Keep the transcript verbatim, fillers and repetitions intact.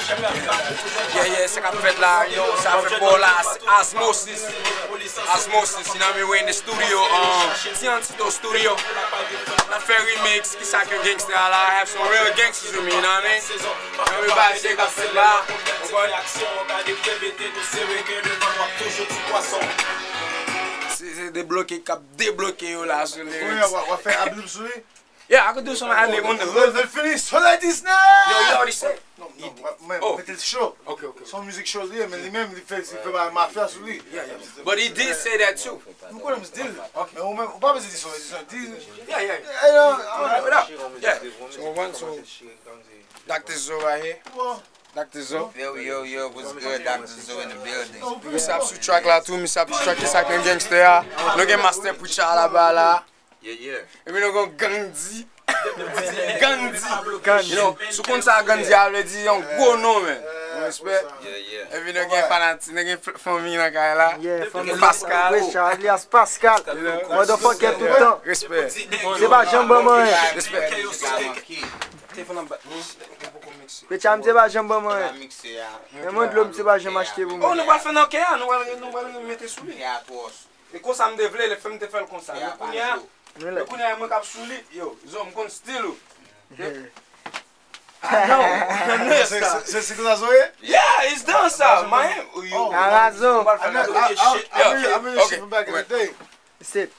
Yeah, yeah, sa k ap fèt la, yo, sa fè bò la, Osmosis. Osmosis, you know what I mean? We in the studio, um, Tiantito Studio. N ap fè remix, ki sa ke gangsta la, I have some real gangsters with me, you know what I mean? Everybody, they got fèt la, ou konprann? Se, se debloke k ap debloke yo la sou lyrics. Kounye a, w ap fè ad-lib sou li? Yeah, I could do some ad-lib on the hood. Let it finish. Hold like this now. Yo, you already said. Non, non, mwen, mwen mete l cho. Ok, ok. Se yon mizik cho li ye, men li menm, li fè, li fè bagay mafya sou li. Yeah, yeah. But he did say that too. M konnen m still. Ok. Men ou menm, ou pa bezwen di sa, di sa, di. Yeah, yeah. Yeah, yeah. What up? Yeah. So, one, so, Doctor Zo right here. Bon. Doctor Zo. Yo, yo, yo, what's good? Doctor Zo in the building. Misye ap sou track la tou, misye ap sou track ki sa k nan gangster a. Nou gen Master Preacher la ba la. Yeah, yeah. Epi nou gen Gandhi. Gandhi. Gandhi. You know, si w konn sa Gandhi a vle di, yon gwo non, men. Respè. Yeah, yeah. Epi nou gen fanatik, nou gen f-, fanmi nan kay la. Yeah, fanmi. Pascal. Richard, alias Pascal. You know. Motherfucker tout tan. Respè. Se pa janm ban m anyen. Respè. Richard, m se pa janm ban m anyen. Men mwen dlo, m se pa janm achte pou mwen. Oh, nou pral fè nan kè a, nou pral, nou pral mete sou li. E konsa m te vle, lè fè m te fè l konsa. Men kounye a, men kounye a, mwen k ap sou li, yo, zo, m konn stil ou. Ah, non, non, se, se, se konsa zo ye? Yeah, it's done sa, man. Yo, Arazo. M pral fè nan kè. Yo, ok. Sip.